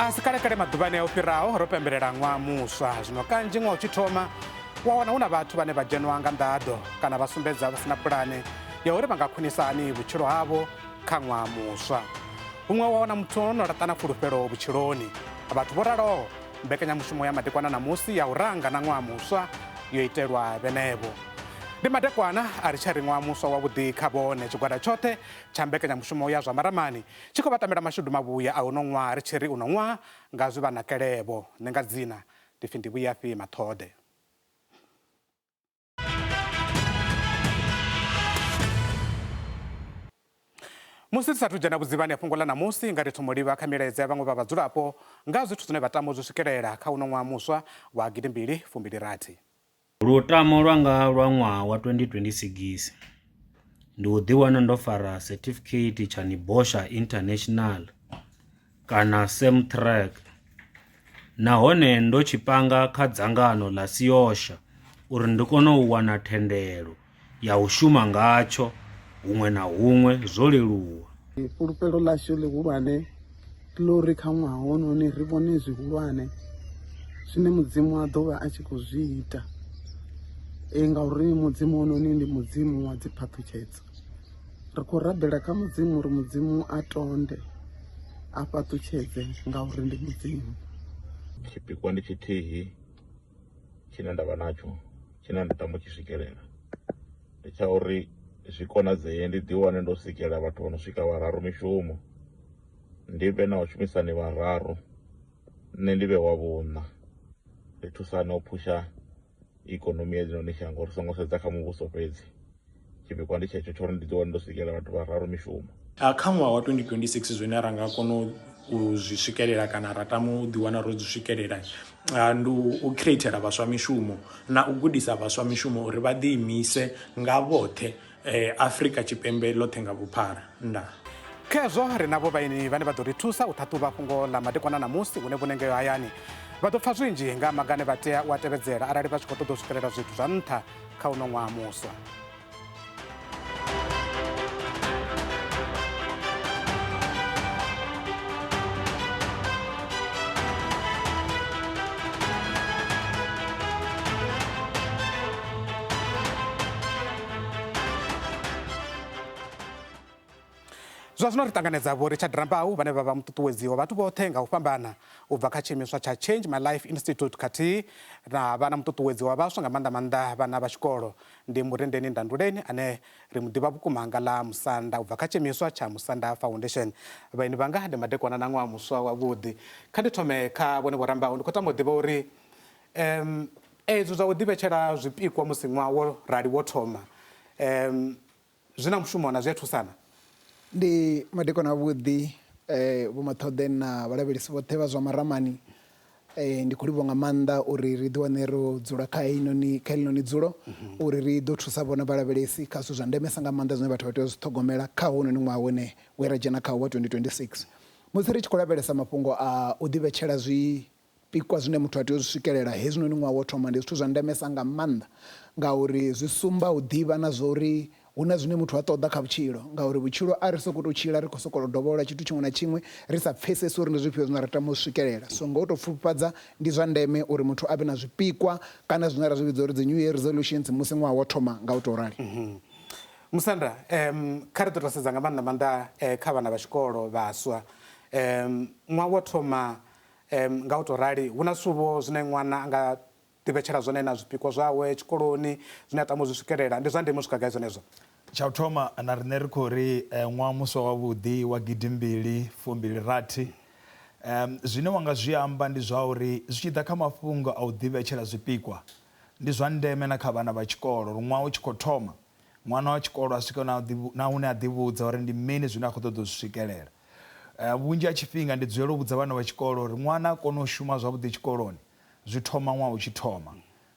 A si kalekale maḓuvhani o fhiraho ro pembelela ṅwaha muswa. Zwino kanzhi ṅwaha u tshi thoma wa wana hu na vhathu vhane vha dzhenwa nga nḓaḓo kana vha sumbedza vha si na pulane ya uri vha nga khwinisa hani vhutshilo havho kha ṅwaha muswa. Huṅwe wa wana muthu o no laṱa na fulufhelo vhutshiloni. Vhathu vho raloho, mbekanyamushumo ya madekwana ṋamusi ya u ranga na ṅwaha muswa yo itelwa vhenevho. Ndi madekwana a ri tsha ri ṅwaha muswa wavhuḓi kha vhone. Tshigwada tshoṱhe tsha mbekanyamushumo ya zwa maramani tshi khou vha tamela mashudu mavhuya a uno ṅwaha ri tshi ri uno ṅwaha nga zwi vha nakelevho. Nṋe nga dzina ndi pfi ndi Vhuyafhi Maṱhode. Musi ri sathu dzhena vhudzivhani ha fhungo ḽa ṋamusi, nga ri thoma u livha kha milaedza ya vhaṅwe vha vhadzulapo nga ha zwithu zwine vha tama u zwi swikelela kha uno ṅwaha muswa wa gidimbili fumbili rathi. Lutamo lwanga lwa ṅwaha wa 2026 ndi u ḓiwana ndo fara setifikheithi tsha Nibosha International kana Semtrack nahone ndo tshi panga kha dzangano ḽa Siosha uri ndi kone u wana thendelo ya u shuma ngatsho huṅwe na huṅwe zwo leluwa. Fhulufhelo ḽashu ḽihulwane ndi ḽa uri kha ṅwaha hounoni ri vhone zwihulwane zwine Mudzimu a ḓo vha a tshi khou zwi ita ngauri Mudzimu hounoni ndi Mudzimu wa dzi phaṱhutshedzo. Ri khou rabela kha Mudzimu uri Mudzimu a tonde a fhaṱutshedze ngauri ndi Mudzimu. Tshipikwa ndi tshithihi tshine nda vha natsho tshine nda tama u tshi swikelela ndi tsha uri zwi konadzee ndi ḓi wane ndo sikela vhathu vha no swika vhararu mishumo ndi vhe na vhashumisani vhararu nṋe ndi vhe wa vhuṋa ri thusane u phusha ikonomi ya ḽino shango ri songo sedza kha muvhuso fhedzi tshipikwa ndi tshetsho tsho uri ndi ḓi wane ndo swikelela vhathu vhararu mishumo. Kha ṅwaha wa 2026 zwine ra nga kona u zwi swikelela kana ra tama u ḓiwana ro zwi swikelela ndi u createla vhaswa mishumo na u gudisa vhaswa mishumo uri vha ḓiimise nga vhoṱhe Afrika Tshipembe ḽoṱhe nga vhuphara. Ndaa. Khezwo ri na vho vhaeni vhane vha ḓo ri thusa u ṱhaṱhuvha fhungo ḽa madekwana ṋamusi hune vho nengeo hayani vha ḓo pfa zwinzhi nga maga ane vha tea u a tevhedzela arali vha tshi khou ṱoḓa u swikelela zwithu zwa nṱha kha uno ṅwaha muswa. Zwa zwino ri ṱanganedza Vho Richard Rambau vhane vha vha muṱuṱuwedzi wa vhathu vhoṱhe nga u fhambana u bva kha tshiimiswa tsha Change My Life Institute khathihi na vha na muṱuṱuwedzi wa vhaswa nga maanḓa maanḓa vhana vha tshikolo. Ndi Murendeni Ndanduleni ane ri mu ḓivha vhukuma nga ḽa Musanda u bva kha tshiimiswa tsha Musanda Foundation. Vhaeni vhanga ndi madekwana na ṅwaha muswa wavhuḓi. Kha ndi thome kha vhone Vho Rambau, ndi khou tama u ḓivha uri um ezwi zwa u ḓivhetshela zwipikwa musi ṅwaha wo rali wo thoma um Zwi na mushumo na zwi a thusana? Ndi madekwana avhuḓi Vho Maṱhoḓe na vhalavhelesi vhoṱhe vha zwa maramani. Ndi khou livhuwa nga maanḓa uri ri ḓi wane ro dzula kha heinoni kha heḽinoni dzulo uri ri ḓo thusa vhone vhalavhelesi kha zwithu zwa ndemesa nga maanḓa zwine vhathu vha tea u zwi ṱhogomela kha hounoni ṅwaha wene we ra dzhena khawo wa 2026. Musi ri tshi khou lavhelesa mafhungo a u ḓivhetshela zwi Zwipikwa zwine muthu a tea u zwi swikelela hezwinoni ṅwaha wo thoma ndi zwithu zwa ndemesa nga maanḓa ngauri zwi sumba u ḓivha na zwa uri hu na zwine muthu a ṱoḓa kha vhutshilo ngauri vhutshilo a ri sokou tou tshila ri khou sokou dovholola tshithu tshiṅwe na tshiṅwe ri sa pfesesi uri ndi zwifhio zwine ra tama u zwi swikelela. So nga u tou pfufhifhadza ndi zwa ndeme uri muthu a vhe na zwipikwa kana zwine ra zwi vhidza uri dzi New Year resolutions musi ṅwaha wo thoma nga u tou rali. Musanda, kha ri ḓo tou sedza nga maanḓa maanḓa kha vhana vha tshikolo vhaswa. Ṅwaha wo thoma Nga u tou rali, hu na zwithu-vho zwine ṅwana a nga ḓivhetshela zwone na zwipikwa zwawe tshikoloni zwine a tama u zwi swikelela. Ndi zwa ndeme u swika gai zwenezwo? Tsha u thoma, na riṋe ri khou ri ṅwaha muswa wavhuḓi wa gidimbili fumbili rathi. Zwine wa nga zwi amba ndi zwa uri zwi tshi ḓa kha mafhungo a u ḓivhetshela zwipikwa, ndi zwa ndeme na kha vhana vha tshikolo uri ṅwaha u tshi khou thoma, ṅwana wa tshikolo a swike na hune a ḓivhudza uri ndi mini zwine a khou ṱoḓa u zwi swikelela. Vhunzhi ha tshifhinga ndi dzulela u vhudza vhana vha tshikolo uri ṅwana a kone u shuma zwavhuḓi tshikoloni zwi thoma ṅwaha u tshi thoma.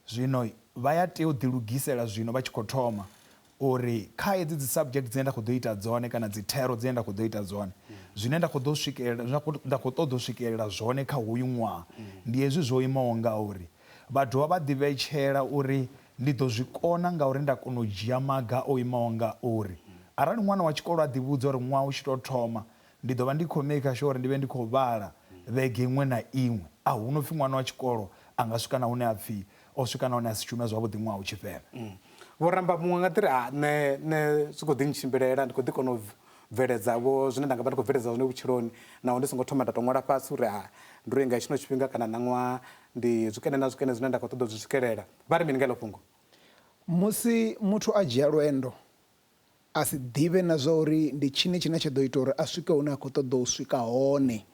Zwino vha ya tea u ḓilugisela zwino vha tshi khou thoma uri kha hedzi dzi subject dzine nda khou ḓo ita dzone kana dzi thero dzine nda khou ḓo ita dzone zwine nda khou ḓo swikelela zwine nda khou ṱoḓa u swikelela zwone kha hoyu ṅwaha ndi hezwi zwo imaho ngauri. Vha dovha vha ḓivhetshela uri ndi ḓo zwi kona ngauri nda kona u dzhia maga o imaho ngauri. Arali ṅwana wa tshikolo a ḓivhudza uri ṅwaha u tshi tou thoma ndi ḓo vha ndi khou maker sure uri ndi vhe ndi khou vhala vhege iṅwe na iṅwe. A hu no pfi ṅwana wa tshikolo a nga swika na hune a pfi o swika na hune a si shume zwavhuḓi ṅwaha u tshi fhela. Vho ramba muṅwe nga ḓi ri, Ha, nṋe, nṋe zwi khou ḓi ntshimbilela, ndi khou ḓi kona u bveledza vho zwine nda nga vha ndi khou bveledza zwone vhutshiloni naho ndi songo thoma nda tou ṅwala fhasi uri ha ndi uri nga tshino tshifhinga kana ṋaṅwaha ndi zwikene na zwikene zwine nda khou ṱoḓa u zwi swikelela. Vha ri mini nga heḽo fhungo? Musi muthu a dzhia lwendo a si ḓivhe na zwa uri ndi tshini tshine tsha ḓo ita uri a swike hune a khou ṱoḓa u swika hone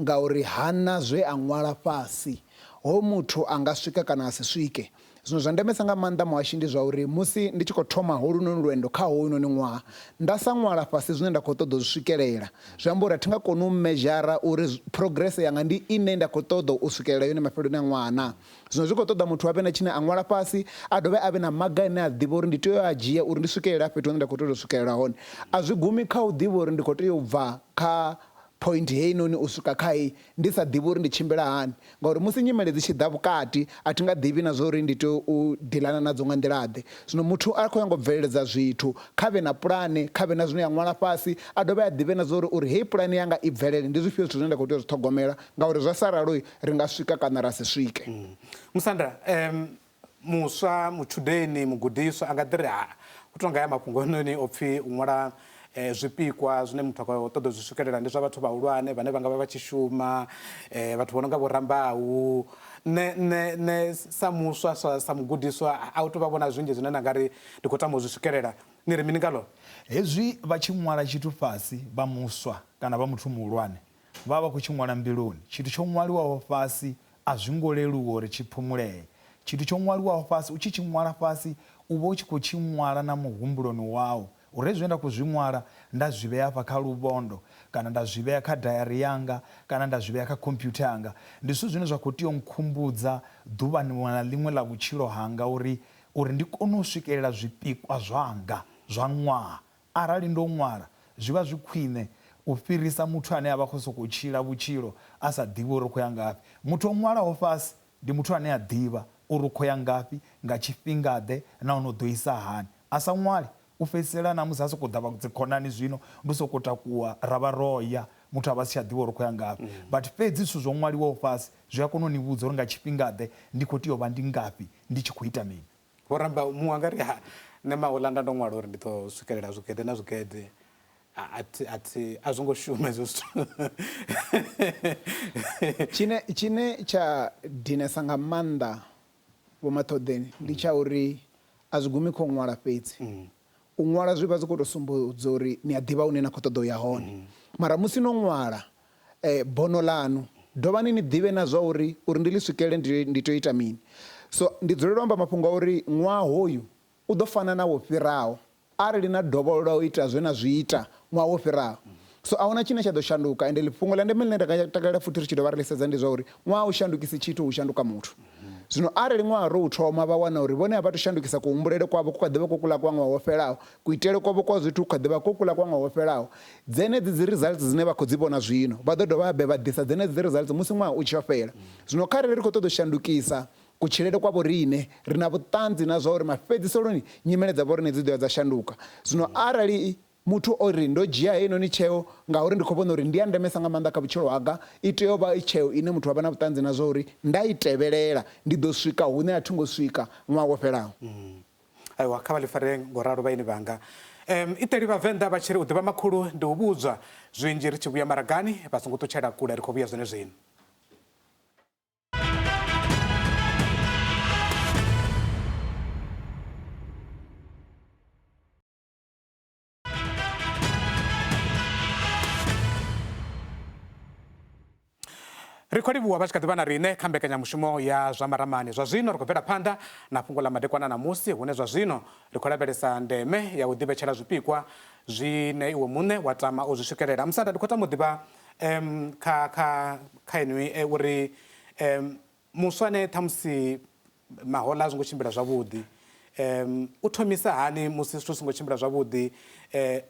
ngauri hana zwe a ṅwala fhasi, hoyu muthu a nga swika kana a si swike. Zwino zwa ndemesa nga maanḓa muhashi ndi zwa uri musi ndi tshi khou thoma holunoni lwendo kha hoyunoni ṅwaha nda sa ṅwala fhasi zwine nda khou ṱoḓa u zwi swikelela, zwi amba uri a thi nga koni u mezhara uri progress yanga ndi ine nda khou ṱoḓa u swikelela yone mafheloni a ṅwaha naa. Zwino zwi khou ṱoḓa muthu a vhe na tshine a ṅwala fhasi, a dovhe a vhe na maga ane a ḓivha uri ndi tea u a dzhia uri ndi swikelele fhethu hune nda khou tea u swikelela hone. A zwi gumi kha u ḓivha uri ndi khou tea u bva kha point heinoni u swika kha heyi ndi sa ḓivhi uri ndi tshimbila hani ngauri musi nyimele dzi tshi ḓa vhukati a thi nga ḓivhi na zwa uri ndi tea u diḽana nadzo nga nḓila ḓe. Zwino muthu a khou nyanga u bveledza zwithu kha vhe na pulane, kha vhe na zwine a ṅwala fhasi a dovhe a ḓivhe na zwa uri uri heyi pulane yanga i bvelele ndi zwifhio zwithu zwine nda khou tea u zwi ṱhogomela ngauri zwa sa ralo ri nga swika kana ra si swike. Musanda, muswa, mutshudeni, mugudiswa a nga ḓi ri ha u tonga haya mafhungo noni o pfhi u ṅwala zwipikwa zwine muthu a khou ṱoḓa u zwi swikelela ndi zwa vhathu vhahulwane vhane vha nga vha vha tshi shuma, vhathu vho no nga vho Rambau. Nṋe nṋe nṋe sa muswa sa, sa mugudiswa a hu tou vha vhona zwinzhi zwine nda nga ri ndi khou tama u zwi swikelela. Ni ri mini ngaḽo? Hezwi vha tshi ṅwala tshithu fhasi vha muswa kana vha muthu muhulwane vha vha vha khou tshi ṅwala mbiluni. Tshithu tsho ṅwaliwaho fhasi a zwi ngo leluwa uri tshi phumulee. Tshithu tsho ṅwaliwaho fhasi, u tshi tshi ṅwala fhasi u vha u tshi khou tshi ṅwala na muhumbuloni wau uri hezwi zwine nda khou zwi ṅwala nda zwi vhea hafha kha luvhondo kana nda zwi vhea kha dayari yanga kana nda zwi vhea kha khomphyutha yanga, ndi zwithu zwine zwa khou tea u nkhumbudza ḓuvha ḽiṅwe na ḽiṅwe ḽa vhutshilo hanga uri uri ndi kone u swikelela zwipikwa zwanga zwa ṅwaha. Arali ndo ṅwala, zwi vha zwi khwine u fhirisa muthu ane a vha khou sokou tshila vhutshilo a sa ḓivhi uri u khou ya ngafhi. Muthu o ṅwalaho fhasi ndi muthu ane a ḓivha uri u khou ya ngafhi, nga tshifhinga-ḓe nahone u ḓo isa hani. A sa ṅwali, u fhedzisela na musi ha sokou ḓa dzikhonani zwino ndi u sokou takuwa ra vha ro ya, muthu a vha si tsha ḓivha uri u khou ya ngafhi. But fhedzi zwithu zwo ṅwaliwaho fhasi zwi a kona u ni vhudza uri nga tshifhinga-ḓe ndi khou tea u vha ndi ngafhi, ndi tshi khou ita mini. Vho ramba muṅwe anga ri ha nṋe mahoḽa nda ndo ṅwala uri ndi ḓo swikelela zwigede na zwigede a thi a thi a zwo ngo shuma hezwo zwithu. Tshine tshine tsha dinesa nga maanḓa Vho Maṱhoḓeni ndi tsha uri a zwi gumi kha u ṅwala fhedzi. U ṅwala zwi vha zwi khou tou sumbedza uri ni a ḓivha hune na khou ṱoḓa u ya hone. Mara musi no ṅwala bono ḽaṋu, dovhani ni ḓivhe na zwa uri uri ndi ḽi swikelele ndi ndi tea u ita mini. So ndi dzulela u amba mafhungo a uri ṅwaha hoyu u ḓo fana na wo fhiraho arali na dovholola u ita zwe na zwi ita ṅwaha wo fhiraho. So a huna tshine tsha ḓo shanduka ende fhungo ḽa ndeme ḽine nda nga takalela futhi ri tshi dovha ra ḽi sedza ndi zwa uri ṅwaha a u shandukisi tshithu hu shanduka muthu. Zwino arali ṅwaha ro u thoma vha wana uri vhone a vha thu shandukisa kuhumbulele kwavho ku kha ḓi vha ko kuḽa kwa ṅwaha wo fhelaho, kuitele kwavho kwa zwithu ku kha ḓi vha ko kuḽa kwa ṅwaha wo fhelaho, dzenedzi dzi results dzine vha khou dzi vhona zwino vha ḓo dovha habe vha ḓisa dzenedzi dzi results musi ṅwaha u tshi yo fhela. Zwino kharali ri khou ṱoḓa u shandukisa kutshilele kwa vhoriṋe, ri na vhuṱanzi na zwa uri mafhedziseloni nyimele dza vhoriṋe dzi ḓo ya dza shanduka. Zwino arali muthu o ri, Ndo dzhia heinoni tsheo ngauri ndi khou vhona uri ndi ya ndemesa nga maanḓa kha vhutshilo hanga, i tea u vha i tsheo ine muthu a vha na vhuṱanzi na zwa uri nda i tevhelela ndi ḓo swika hune a thi ngo swika ṅwaha wo fhelaho. Aiwa, kha vha ḽi fare ngo ralo vhaeni vhanga. Um, iṱeli Vhavenḓa vha tshi ri u ḓivha makhulu ndi u vhudzwa zwinzhi ri tshi vhuya maragani, vha songo ṱutshela kule, ri khou vhuya zwenezwino. Ri khou livhuwa vha tshi kha ḓi vha na riṋe kha mbekanyamushumo ya zwa maramani. Zwa zwino ri khou bvela phanḓa na fhungo ḽa madekwana ṋamusi, hune zwa zwino ri khou lavhelesa ndeme ya u ḓivhetshela zwipikwa zwine iwe muṋe wa tama u zwi swikelela. Musanda, ndi khou tama u ḓivha um, kha, kha, kha inwi eh, uri um, muswa ane ṱhamusi mahoḽa a zwo ngo tshimbila zwavhuḓi um, u thomisa hani musi zwithu zwi songo tshimbila zwavhuḓi um,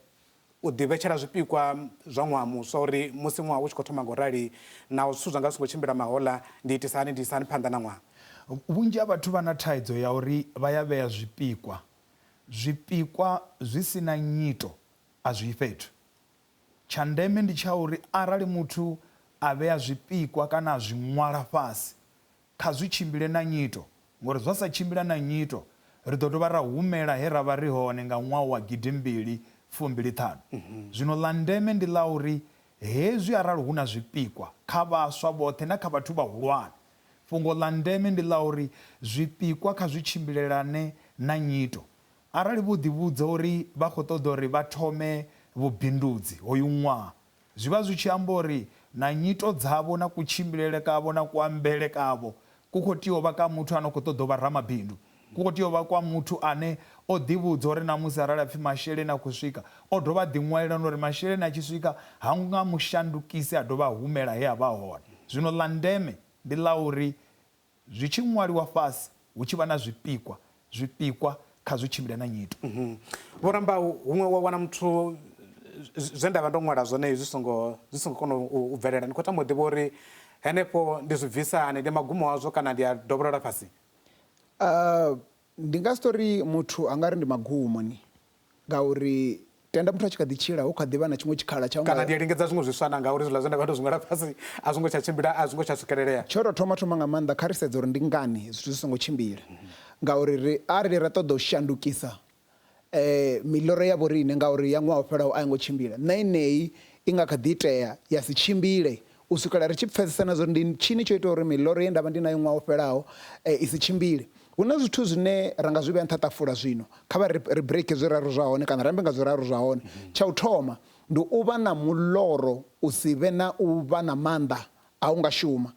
u ḓivhetshela zwipikwa zwa ṅwaha muswa uri musi ṅwaha u tshi khou thoma ngo rali naho zwithu zwanga zwi songo tshimbila mahoḽa ndi itisa hani ndi isa hani phanḓa na ṅwaha? Vhunzhi ha vhathu vha na thaidzo ya uri vha ya vhea zwipikwa, zwipikwa zwi si na nyito a zwi yi fhethu. Tsha ndeme ndi tsha uri arali muthu a vhea zwipikwa kana a zwi ṅwala fhasi, kha zwi tshimbile na nyito, ngori zwa sa tshimbila na nyito, ri ḓo dovha ra humela he ra vha ri hone nga ṅwaha wa 2025. Zwino ḽa ndeme ndi ḽa uri hezwi arali hu na zwipikwa kha vhaswa vhoṱhe na kha vhathu vhahulwane, fhungo ḽa ndeme ndi ḽa uri zwipikwa kha zwi tshimbilelane na nyito. Arali vho ḓivhudza uri vha khou ṱoḓa uri vha thome vhubindudzi hoyu ṅwaha, Zwi vha zwi tshi amba uri na nyito dzavho na kutshimbilele kavho na kuambele kavho ku khou tea u vha ka muthu a no khou ṱoḓa u vha ramabindu. Ku khou tea u vha kwa muthu ane o ḓivhudza uri na musi arali ha pfi masheleni a khou swika, o dovha a ḓiṅwalela na uri masheleni a tshi swika ha nga mu shandukisi a dovha a humela he a vha a hone. Zwino ḽa ndeme ndi ḽa uri Zwi tshi ṅwaliwa fhasi hu tshi vha na zwipikwa, zwipikwa kha zwi tshimbile na nyito. Vho Rambau, huṅwe wa wana muthu zwe nda vha ndo ṅwala zwone zwi songo zwi songo kona u bvelela. Ndi khou tama u ḓivha uri henefho ndi zwi bvisa hani, ndi magumo azwo kana ndi a dovholola fhasi? Ndi nga si tou ri muthu a nga ri ndi magumo ni. Ngauri tenda muthu a tshi kha ḓi tshila hu kha ḓi vha na tshiṅwe tshikhala tsha Kana ndi a lingedza zwiṅwe zwiswa na ngauri zwiḽa zwe nda vha ndo zwi ṅwala fhasi a zwo ngo tsha tshimbila, a zwo ngo tsha swikelelea. Tsho tou thoma thoma nga maanḓa kha ri sedze uri ndi ngani zwithu zwi songo tshimbila. Ngauri ri arali ra ṱoḓa u shandukisa miḽoro ya vhoriṋe ngauri ya ṅwaha wo fhelaho a yo ngo tshimbila, na yeneyi i nga kha ḓi itea ya si tshimbile u swikela ri tshi pfesesa na zwa uri ndi tshini tsho itaho uri miḽoro ye nda vha ndi nayo ṅwaha wo fhelaho i si tshimbile. Hu na zwithu zwine ra nga zwi vhea nṱha ṱafula zwino, kha vha ri break zwiraru zwa hone kana ri ambe nga zwiraru zwa hone. Tsha u thoma ndi u vha na muḽoro u si vhe na u vha na maanḓa a u nga shuma.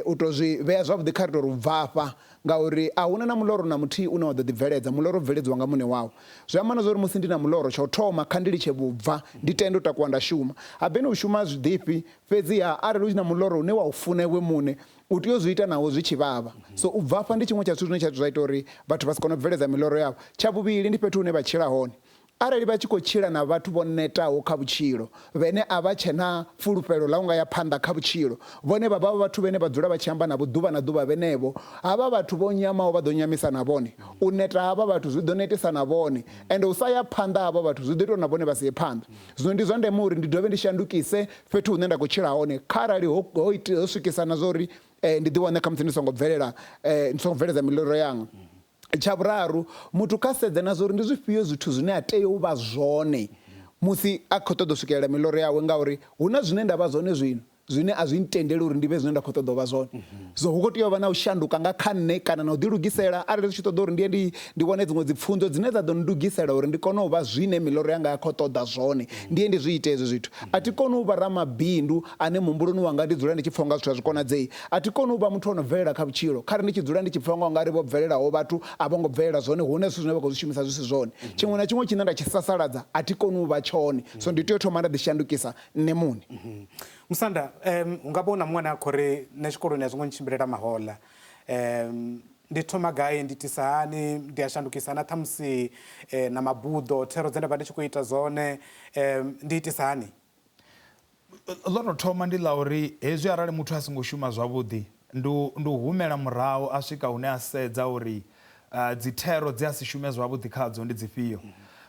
U tou zwi vhea zwavhuḓi kha ri tou ri u bvafha ngauri a huna na muḽoro na muthihi une wa ḓo ḓibveledza, muḽoro u bveledziwa nga muṋe wawo. Zwi amba na zwa uri musi ndi na muḽoro, tsha u thoma kha ndi litshe vhubva ndi tende u takuwa nda shuma. Habe u shuma a zwi ḓifhi, fhedziha arali u na muḽoro une wa u funa iwe muṋe, U tea u zwi ita naho zwi tshi vhavha. So u bvafha ndi tshiṅwe tsha zwithu zwine tsha zwa ita uri vhathu vha si kone u bveledza miḽoro yavho. Tsha vhuvhili ndi fhethu hune vha tshila hone. Arali vha tshi khou tshila na vhathu vho netaho kha vhutshilo, vhene a vha tshe na fulufhelo ḽa u nga ya phanḓa kha vhutshilo, vhone vha vha vhathu vhene vha dzula vha tshi amba navho ḓuvha na ḓuvha vhenevho, havha vhathu vho nyamaho vha ḓo nyamisa na vhone. U neta havha vhathu zwi ḓo netisa na vhone. Ende u sa ya phanḓa havha vhathu zwi ḓo ita uri na vhone vha si ye phanḓa. Zwino ndi zwa ndeme uri ndi dovhe ndi shandukise fhethu hune nda khou tshila hone kharali ho, ho, ite, ho swikisa na zwa uri eh, ndi ḓiwane khamusi ndi songo bvelela eh, ndi songo bveledza miloro yanga. Tsha vhuraru, muthu kha sedze na zwa uri ndi zwifhio zwithu zwine a tea u vha zwone musi a khou ṱoḓa u swikelela miloro yawe ngauri hu na zwine nda vha zwone zwino zwine a zwi ntendeli uri ndi vhe zwine nda khou ṱoḓa u vha zwone. So hu khou tea u vha na u shanduka nga kha nṋe kana na u ḓilugisela arali zwi tshi ṱoḓa uri ndi ye ndi ndi wane dziṅwe dzi pfunzo dzine dza ḓo ndugisela uri ndi kone u vha zwine miḽoro yanga ya khou ṱoḓa zwone, ndi ye ndi zwi ite hezwo zwithu. A thi koni u vha ramabindu ane muhumbuloni wanga ndi dzula ndi tshi pfa unga zwithu a zwi konadzei. A thi koni u vha muthu o no bvelela kha vhutshilo kha ri ndi tshi dzula ndi tshi pfa unga u nga ri vho bvelelaho vhathu a vho ngo bvelela zwone, hu na zwithu zwine vha khou zwi shumisa zwi si zwone. Tshiṅwe na tshiṅwe tshine nda tshi sasaladza a thi koni u vha tshone, so ndi tea u thoma nda ḓishandukisa nṋe muṋe. Musanda, um, hu nga vha hu na muṅwe ane a khou ri nṋe tshikoloni a zwo ngo ntshimbilela mahoḽa um, ndi thoma gai ndi itisa hani ndi a shandukisa na ṱhamusi eh, na mabuḓo thero dze nda vha ndi tshi khou ita dzone um, ndi itisa hani ḽo tou thoma ndi ḽa uri hezwi arali muthu a songo shuma zwavhuḓi ndi u humela murahu a swika hune a sedza uri uh, dzithero dze a si shume zwavhuḓi khadzo ndi dzifhio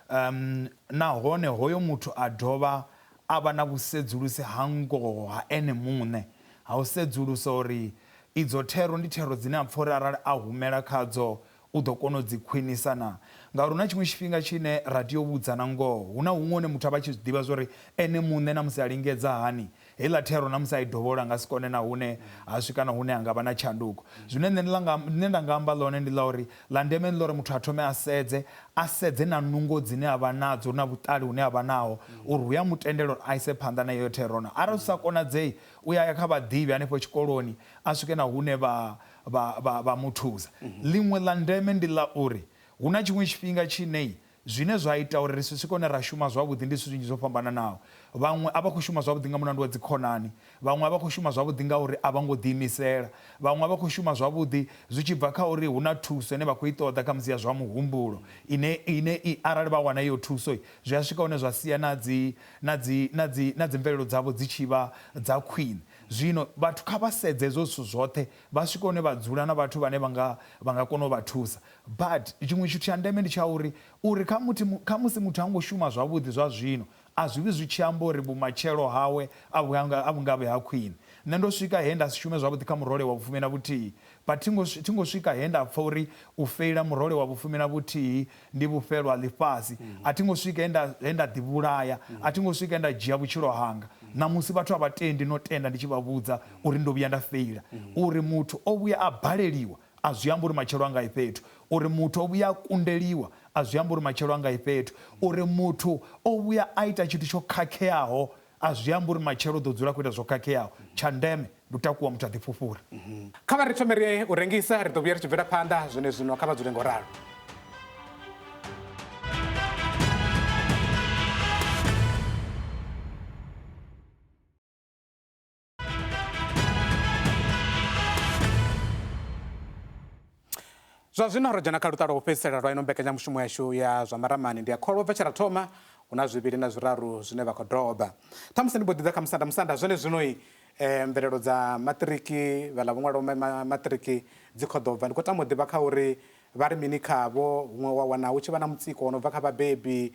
um, nahone hoyo muthu a dovha a vha na vhusedzulusi ha ngoho ha ene muṋe ha u sedzulusa uri idzo thero ndi thero dzine a pfa uri arali a humela khadzo u ḓo kona u dzi khwinisa na. Ngauri hu na tshiṅwe tshifhinga tshine ra tea u vhudzana ngoho. Hu na huṅwe hune muthu a vha a tshi zwi ḓivha zwa uri ene muṋe na musi a lingedza hani, heiḽa thero na musi a i dovholola a nga si kone na hune ha swika na hune ha nga vha na tshanduko. Zwine nṋe ḽa nga, nṋe nda nga amba ḽone ndi ḽa uri ḽa ndeme ndi ḽa uri muthu a thome a sedze, a sedze na nungo dzine a vha nadzo na vhuṱali hune a vha naho uri hu ya mu tendela uri a ise phanḓa na iyo thero na. Arali zwi sa konadzei, u ya ya kha vhaḓivhi hanefho tshikoloni a swike na hune vha, vha, vha, vha mu thusa. Ḽiṅwe ḽa ndeme ndi ḽa uri hu na tshiṅwe tshifhinga tshine zwine zwa ita uri ri si swike hune ra shuma zwavhuḓi ndi zwithu zwinzhi zwo fhambananaho. Vhaṅwe a vha khou shuma zwavhuḓi nga mulandu wa dzikhonani, vhaṅwe a vha khou shuma zwavhuḓi ngauri a vha ngo ḓiimisela, vhaṅwe a vha khou shuma zwavhuḓi zwi tshi bva kha uri hu na thuso ine vha khou i ṱoḓa khamusi ya zwa muhumbulo ine, ine i, arali vha wana iyo thuso zwi a swika hune zwa sia na dzi, na dzi, na dzi, na dzi mvelelo dzavho dzi tshi vha dza khwine. Zwino vhathu kha vha sedze hezwo zwithu zwoṱhe vha swike hune vha dzula na vhathu vhane vha nga, vha nga kona u vha thusa. But tshiṅwe tshithu tsha ndeme ndi tsha uri, uri kha muthu, kha musi muthu ha ngo shuma zwavhuḓi zwa zwino, a zwi vhi zwi tshi amba uri vhumatshelo hawe a vhu nga, a vhu nga vhi ha khwine. Nṋe ndo swika he nda si shume zwavhuḓi kha murole wa vhufumi na vhuthihi, but thi ngo thi ngo swika he nda pfa uri u feila murole wa vhufumi na vhuthihi ndi vhufhelo ha ḽifhasi. A thi ngo swika he nda he nda ḓivhulaya, a thi ngo swika he nda dzhia vhutshilo hanga. Ṋamusi vhathu a vha tendi no tenda ndi tshi vha vhudza uri ndo vhuya nda feila. Uri muthu o vhuya a baleliwa a zwi ambi uri matshelo a nga yi fhethu. Uri muthu o vhuya a kundeliwa a zwi ambi uri matshelo a nga yi fhethu. Uri muthu o vhuya a ita tshithu tsho khakheaho a zwi ambi uri matshelo u ḓo dzula a khou ita zwo khakheaho. Tsha ndeme ndi u takuwa muthu a ḓifhufhura. Kha vha ri thome ri ye u rengisa, ri ḓo vhuya ri tshi bvela phanḓa zwenezwino. Kha vha dzule ngo ralo. Zwa zwino ro dzhena kha luṱa lwa u fhedzisela lwa ino mbekanyamushumo yashu ya zwa maramani. Ndi a kholwa u bva tshe ra thoma hu na zwivhili na zwiraru zwine vha khou doba. Ṱhamusi ndi mbo ḓi ḓa kha Musanda. Musanda, zwenezwinoi mvelelo dza maṱiriki vhaḽa vho ṅwalaho maṱiriki dzi khou ḓo bva. Ndi khou tama u ḓivha kha uri vha ri mini khavho. Huṅwe wa wana hu tshi vha na mutsiko wo no bva kha vhabebi,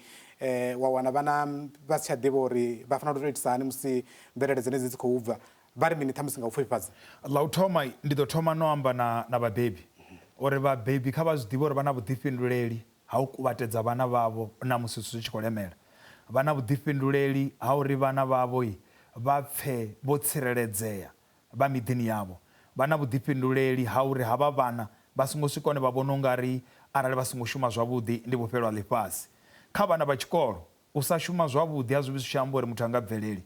wa wana vhana vha si tsha ḓivha uri vha fanela u tou itisa hani musi mvelele dzenedzi dzi khou bva. Vha ri mini ṱhamusi nga u pfufhifhadza? Ḽa u thoma, ndi ḓo thoma no amba na, na vhabebi uri vhabebi kha vha zwi ḓivhe uri vha na vhuḓifhinduleli ha u kuvhatedza vhana vhavho na musi zwithu zwi tshi khou lemela. Vha na vhuḓifhinduleli ha uri vhana vhavho vha pfe vho tsireledzea vha miḓini yavho. Vha na vhuḓifhinduleli ha uri havha vhana vha songo swika hune vha vhona u nga ri arali vha songo shuma zwavhuḓi ndi vhufhelo ha ḽifhasi. Kha vhana vha tshikolo, U sa shuma zwavhuḓi a zwi vhi zwi tshi amba uri muthu a nga bveleli.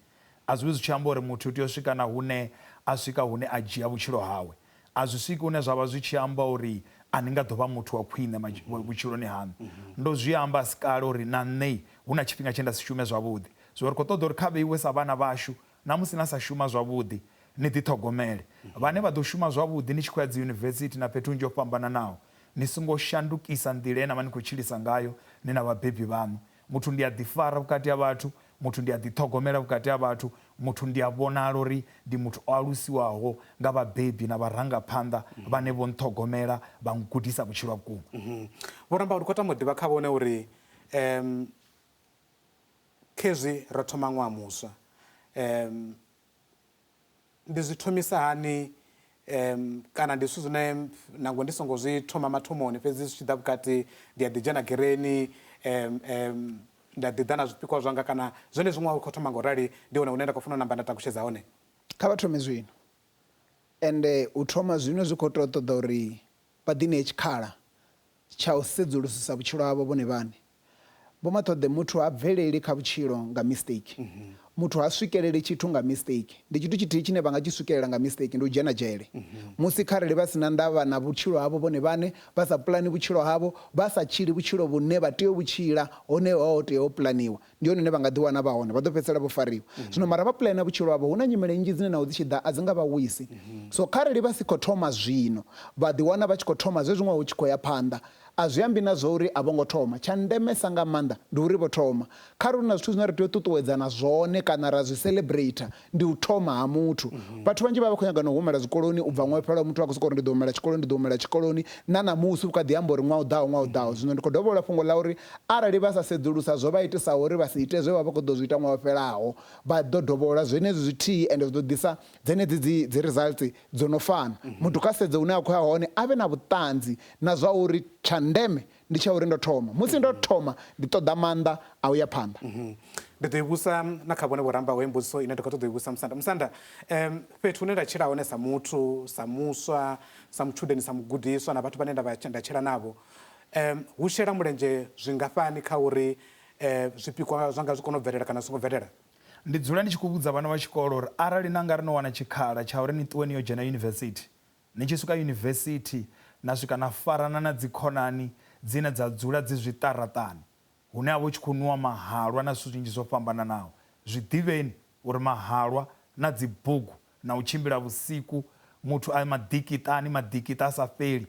A zwi vhi zwi tshi amba uri muthu u tea u swika na hune a swika hune a dzhia vhutshilo hawe. A zwi swiki hune zwa vha zwi tshi amba uri a ni nga ḓo vha muthu wa khwine vhutshiloni haṋu. Ndo zwi amba a si kale uri na nṋe hu na tshifhinga tshe nda si shume zwavhuḓi. Zwino ri khou ṱoḓa uri kha vheiwe sa vhana vhashu, na musi na sa shuma zwavhuḓi, ni ḓiṱhogomele. Vhane vha ḓo shuma zwavhuḓi ni tshi khou ya dziyunivesithi na fhethu hunzhi ho fhambananaho, ni songo shandukisa nḓila ye na vha ni khou tshilisa ngayo ni na vhabebi vhaṋu. Muthu ndi a ḓifara vhukati ha vhathu, muthu ndi a ḓiṱhogomela vhukati ha vhathu, muthu ndi a vhonala uri ndi muthu o alusiwaho nga vhabebi na vharangaphanḓa vhane vho nṱhogomela vha ngudisa vhutshilo ha vhukuma. Vho Rambau, ndi khou tama u ḓivha kha vhone uri khezwi ro thoma ṅwaha muswa, Ndi zwi thomisa hani kana ndi zwithu zwine nangwe ndi songo zwi thoma mathomoni fhedzi zwi tshi ḓa vhukati ndi a ḓi dzhena gereni nda ḓi ḓa na zwipikwa zwanga kana zwenezwi ṅwaha u khou thoma ngo rali ndi hone hune nda khou funa u namba nda takutshedza hone? Kha vha thome zwino. Ende u thoma zwino zwi khou tou ṱoḓa uri vha ḓi ṋee tshikhala tsha u sedzulusisa vhutshilo havho vhone vhaṋe. Vho Maṱhoḓe, muthu ha bveleli kha vhutshilo nga mistake. Muthu ha swikeleli tshithu nga mistake. Ndi tshithu tshithihi tshine vha nga tshi swikelela nga mistake, ndi u dzhena dzhele. Musi kharali vha si na ndavha na vhutshilo havho vhone vhaṋe, vha sa pulani vhutshilo havho, vha sa tshili vhutshilo vhune vha tea u vhu tshila, hone ho tea ho pulaniwa, ndi hone hune vha nga ḓiwana vha hone, vha ḓo fhedzisela vho fariwa. Zwino mara vha pulana vhutshilo havho, hu na nyimele nnzhi dzine naho dzi tshi ḓa a dzi nga vha wisi. So kharali vha si khou thoma zwino, vha ḓiwana vha tshi khou thoma zwezwi ṅwaha u tshi khou ya phanḓa, A zwi ambi na zwa uri a vho ngo thoma. Tsha ndemesa nga maanḓa ndi uri vho thoma. Kha ri hu na zwithu zwine ra tea u ṱuṱuwedzana zwone kana ra zwi celebrater, ndi u thoma ha muthu. Vhathu vhanzhi vha vha khou nyaga na u humela zwikoloni u bva ṅwaha wo fhelaho muthu a khou sokou ri ndi ḓo humela tshikoloni, ndi ḓo humela tshikoloni, na ṋamusi u kha ḓi amba uri ṅwaha u ḓaho, ṅwaha u ḓaho. Zwino ndi khou dovholola fhungo ḽa uri arali vha sa sedzulusa zwo vha itisaho uri vha si ite zwe vha vha khou ḓo zwi ita ṅwaha wo fhelaho, vha ḓo dovholola zwenezwi zwithihi ende zwi ḓo ḓisa dzenedzi dzi dzi results dzo no fana. Muthu kha sedze hune a khou ya hone a vhe na vhuṱanzi na zwa uri tsha ndeme ndi tsha uri ndo thoma. Musi ndo thoma ndi ṱoḓa maanḓa a u ya phanḓa. Ndi ḓo i vhusa na kha vhone vho rambaho heyi mbudziso ine nda khou ṱoḓa u i vhusa Musanda. Musanda, fhethu hune nda tshila hone sa muthu, sa muswa, sa mutshudeni, sa mugudiswa na vhathu vhane nda vha nda tshila navho, hu shela mulenzhe zwingafhani kha uri zwipikwa zwanga zwi kone u bvelela kana zwi songo bvelela? Ndi dzula ndi tshi khou vhudza vhana vha tshikolo uri arali na nga ri no wana tshikhala tsha uri ni ṱuwe ni yo dzhena yunivesithi, ni tshi swika yunivesithi na swika na farana na dzikhonani dzine dza dzula dzi zwiṱaraṱani hune ha vha hu tshi khou nwiwa mahalwa na zwithu zwinzhi zwo fhambananaho, zwi ḓivheni uri mahalwa na dzibugu na u tshimbila vhusiku muthu a maḓikiṱani, maḓikiṱa a sa fheli,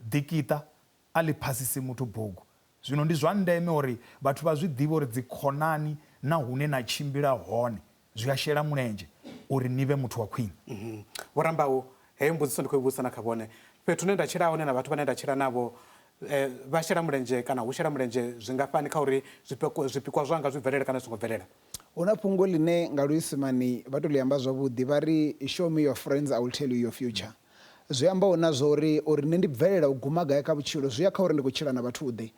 ḓikiṱa a ḽi phasisi muthu bugu. Zwino ndi zwa ndeme uri vhathu vha zwi ḓivhe uri dzikhonani na hune na tshimbila hone zwi a shela mulenzhe uri ni vhe muthu wa khwine. Vho Rambau, heyo mbudziso ndi khou i vhudzisa na kha vhone. Fhethu hune nda tshila hone na vhathu vhane nda tshila navho vha shela mulenzhe kana hu shela mulenzhe zwingafhani kha uri zwipikwa zwanga zwi bvelele kana zwi songo bvelela? Hu na fhungo ḽine nga luisimani vha to ḽi amba zwavhuḓi vha ri show me your friends I will tell you your future. Zwi amba hu na zwa uri uri nṋe ndi bvelela u guma gai kha vhutshilo zwi ya kha uri ndi khou tshila na vhathu ḓe.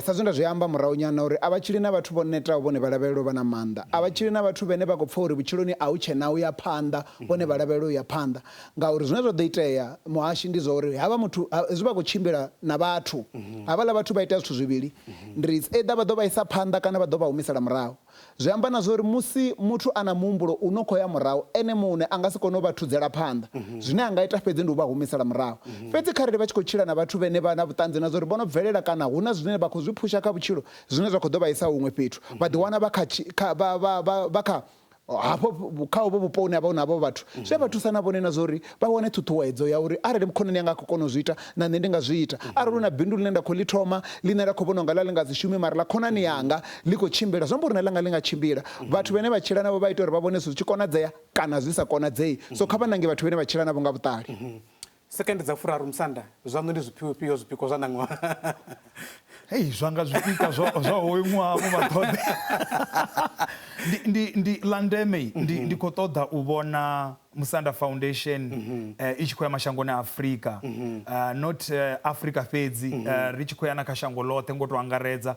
Sa zwe nda zwi amba murahu nyana uri a vha tshili na vhathu vho netaho vhone vha lavhelela u vha na maanḓa. A vha tshili na vhathu vhene vha khou pfa uri vhutshiloni a hu tshena u ya phanḓa vhone vha lavhelela u ya phanḓa. Ngauri zwine zwa ḓo itea muhashi ndi zwa uri havha muthu hezwi vha khou tshimbila na vhathu havhaḽa vhathu vha ita zwithu zwivhili. Ndi ri it's either vha ḓo vha isa phanḓa kana vha ḓo vha humisela murahu. Zwi amba na zwa uri musi muthu a na muhumbulo u no khou ya murahu, ene muṋe a nga si kone u vha thudzela phanḓa. Zwine a nga ita fhedzi ndi u vha humisela murahu. Fhedzi kharali vha tshi khou tshila na vhathu vhane vha na vhuṱanzi na zwa uri vho no bvelela kana hu na zwine vha khou zwi phusha kha vhutshilo zwine zwa khou ḓo vha isa huṅwe fhethu, vha ḓiwana vha kha vha vha vha vha kha hafho kha uvho vhupo hune ha vha hu na havho vhathu, zwi a vha thusa na vhone na zwa uri vha wane ṱhuṱhuwedzo ya uri arali khonani yanga a khou kona u zwi ita na nṋe ndi nga zwi ita. Arali hu na bindu ḽine nda khou ḽi thoma ḽine nda khou vhona unga ḽa ḽi nga si shume mara ḽa khonani yanga ḽi khou tshimbila zwi amba uri na ḽanga ḽi nga tshimbila. Vhathu vhane vha tshila navho vha ita uri vha vhone zwithu zwi tshi konadzea kana zwi sa konadzei. So kha vha nange vhathu vhane vha tshila navho nga vhuṱali. Sekende dza furaru musanda zwaṋu ndi zwifhio zwipikwa zwa ṋaṅwaha? Hei zwanga zwipikwa zwa zwa hoyu ṅwaha vho Maṱhoḓe ndi ndi ndi ḽa ndeme ndi ndi khou ṱoḓa u vhona Musanda Foundation i tshi khou ya mashangoni a Afrika not Afrika fhedzi ri tshi khou ya na kha shango ḽoṱhe ngo to angaredza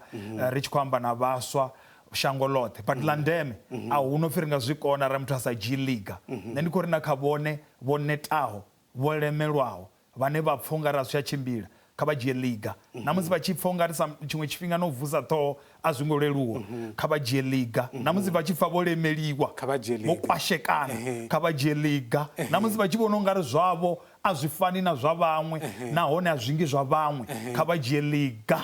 ri tshi khou amba na vhaswa shango ḽoṱhe but ḽa ndeme a hu no pfhi ri nga zwi kona arali muthu a sa dzhii ḽiga nṋe ndi khou ri na kha vhone vho netaho vho lemelwaho vhane vha pfa ungari a zwi tsha tshimbila kha vha dzhie ḽiga na musi vha tshi pfa ungari sa tshiṅwe tshifhinga no vusa ṱhoho a zwi ngo leluwa kha vha dzhie ḽiga na musi vha tshi pfa vho lemeliwa Kha vha dzhie vho ḽiga. kwashekana kha vha dzhie ḽiga na musi vha tshi vhona ungari zwavho a zwi fani na zwa vhaṅwe nahone a zwi ngi zwa vhaṅwe kha vha dzhie ḽiga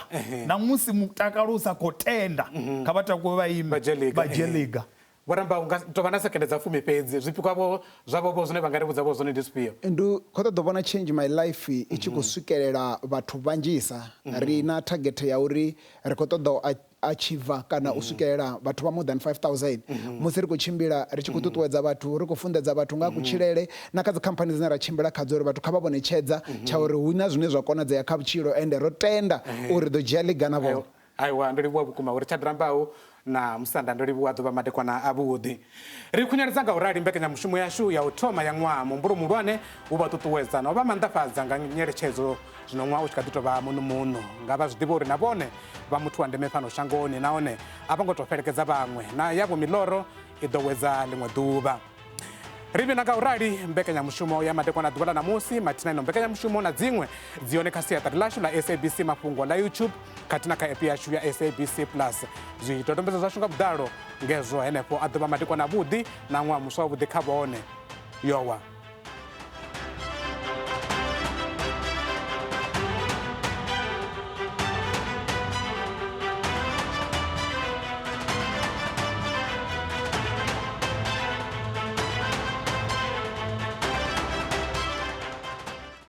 na musi mutakalo u sa khou tenda kha vha takuwe vha ime Vha dzhie ḽiga, vha dzhie ḽiga Vho Rambau, nga tou vha na sekende dza fumi fhedzi, zwipikwa vho zwavho vho zwine vha nga ri vhudza vho zwone ndi zwifhio? Ndi khou ṱoḓa u vhona Change My Life i tshi khou swikelela vhathu vhanzhisa. Ri na target ya uri ri khou ṱoḓa u achiever kana u swikelela vhathu vha more than 5000 musi ri khou tshimbila ri tshi khou ṱuṱuwedza vhathu, ri khou funḓedza vhathu nga ha kutshilele na kha dzikhamphani dzine ra tshimbila khadzo uri vhathu kha vha vhone tshedza tsha uri hu na zwine zwa konadzea kha vhutshilo ende ro tenda uri ri ḓo dzhia ḽiga na vhone. Aiwa, ndo livhuwa vhukuma uri Richard Rambau na Musanda ndo livhuwa ḓuvha madekwana avhuḓi. Ri khunyeledza nga u rali mbekanyamushumo yashu ya u thoma ya ṅwaha muhumbulo muhulwane hu vha ṱuṱuwedza na u vha maanḓafhadza nga nyeletshedzo zwino ṅwaha u tshi kha ḓi tou vha muṋumuṋu. Nga vha zwi ḓivhe uri na vhone vha muthu wa ndeme fhano shangoni nahone a vho ngo tou fhelekedza vhaṅwe na yavho miloro i ḓo wedza ḽiṅwe ḓuvha. Ri vhina nga u rali mbekanyamushumo ya madekwana ḓuvha ḽa ṋamusi mathina ino mbekanyamushumo na dziṅwe dzi hone kha siaṱari ḽashu ḽa SABC mafhungo ḽa YouTube khathihi na kha app yashu ya SABC Plus. Zwidodombedzwa zwashu nga vhuḓalo ngezwo henefho a ḓovha madekwana avhuḓi na ṅwaha muswa wavhuḓi kha vhone. Yowa.